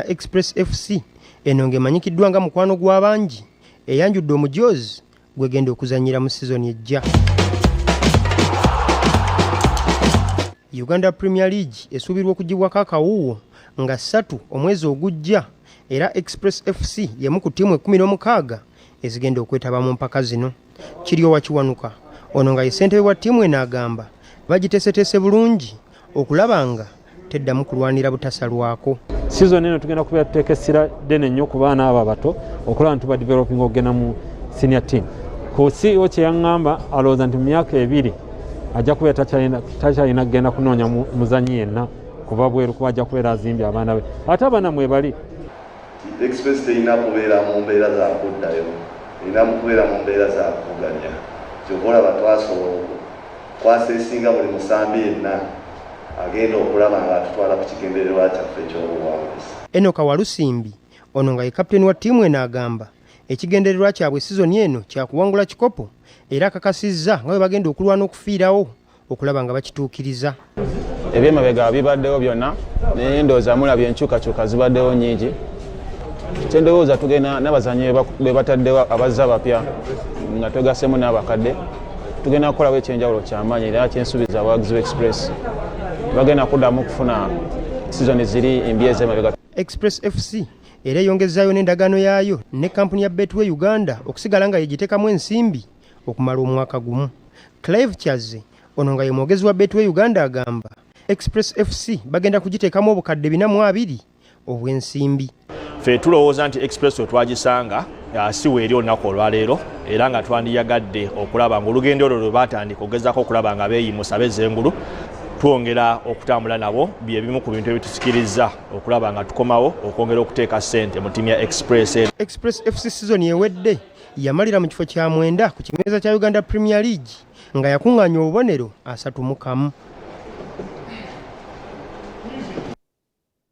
Express FC eno ng'emanyikiddwa nga mukwano gw'abangi eyanjudde omujoozi gwegenda okuzannyira mu sizoni ejja. Uganda Premier League esuubirwa okugibwako akawuuwo nga 3 omwezi ogujja era Express FC y'emu ku ttiimu 16 ezigenda okwetaba mu mpaka zino. Kiryowa Kiwanuka ono nga ye ssentebe wa ttiimu eno agamba bagiteeseteese bulungi okulaba nga teddamu kulwanira butasalwako. Sizoni eno tugenda kubeera tuteeka essira ddene nnyo ku baana abo abato okulaba nti tubadevelopinga okugenda mu senior team. Ku CEO kye yaŋŋamba alowooza nti mu myaka 2 ajja kubeera takyalina kugenda kunoonya muzannyi yenna kuva bweru kuba ajja kubeera azimbye abaana be ate abaana mwebali. Express terina kubeera mu mbeera za kuddayo, erina kubeera mu mbeera za kuvuganya. Kyova olaba twasobola okwasesinga buli musambi yenna agenda okulaba nga atutwala ku kigendererwa kyaffe eky'obuwanguzi. Enoka Walusimbi ono nga ye kapiteeni wa ttiimu eno agamba ekigendererwa kyabwe sizoni eno kya kuwangula kikopo era akakasizza nga bwe bagenda okulwana okufiirawo okulaba nga bakituukiriza. Ebyemabega bibaddewo byonna naye ndowooza mulabye enkyukakyuka zibaddewo nnyingi. Kye ndowooza tugenda n'abazannyi be bataddewo abazze abapya nga twegaseemu n'abakadde tugenda kukolawo ekyenjawulo kyamaanyi era kyensuubiza abawagizi ba Express bagenda kuddamu okufuna sizoni ziri embi ez'emabega. Express FC era eyongezzaayo n'endagaano yaayo ne kkampuni ya Betway Uganda okusigala nga yegiteekamu ensimbi okumala omwaka gumu. Clive Kyazze ono nga ye mwogezi wa Betway Uganda agamba Express FC bagenda kugiteekamu obukadde 420 obw'ensimbi. Ffe tulowooza nti Express we twagisanga si weeri olunaku olwaleero era nga twandiyagadde okulaba ng'olugendo olwo lwe baatandika okugezaako okulaba nga beeyimusa bezza engulu twongera okutambula nabo bye bimu ku bintu ebitusikirizza okulaba nga tukomawo okwongera okuteeka ssente mu ttiimu ya Express. Express FC sizoni ewedde yamalira mu kifo kya 9 ku kimeeza kya Uganda Premier League nga yakuŋŋaanya obubonero 31.